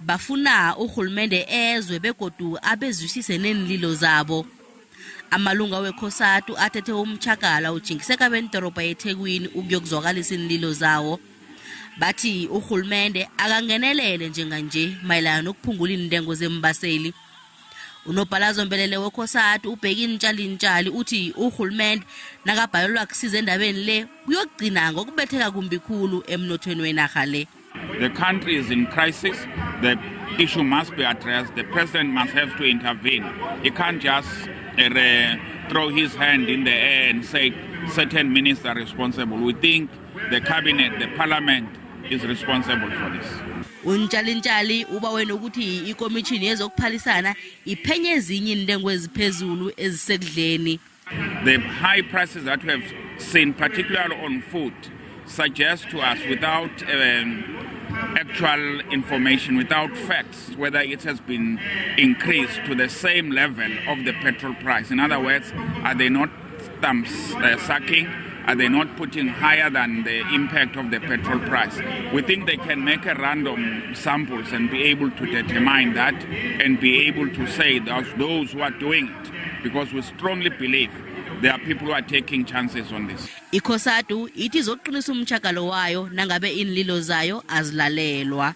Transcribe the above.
Bafuna urhulumende ezwe begodu abezwisise neenlilo zabo. Amalunga weCosatu athethe umtjhagala utjhingise kabeni dorobha yeThekwini ukuyokuzwakalisa iinlilo zawo. Bathi urhulumende akangenelele njenganje mayelana nokuphungula iintengo zeembaseli. Unobhala zombelele weCosatu uBheki Ntshali uthi urhulumende nakabhalelwa kusiza endabeni le kuyokugcina ngokubetheka kumbi khulu emnothweni wenarha le. The country is in crisis. The issue must be addressed. The president must have to intervene. He can't just throw his hand in the air and say certain ministers are responsible. We think the cabinet, the parliament is responsible for this. UNtshali ubawe nokuthi ikomitjhini yezokuphalisana iphenye ezinye iintengo eziphezulu ezisekudleni. The high prices that we have seen, particularly on food, suggest to us without actual information, without facts, whether it has been increased to the same level of the petrol price. In other words, are they not thumbs sucking? Are they not putting higher than the impact of the petrol price? We think they can make a random samples and be able to determine that and be able to say that those who are doing it, because we strongly believe there are people who are taking chances on this. ICosatu ithi izoqinisa umtjhagalo wayo nangabe iinlilo zayo azilalelwa.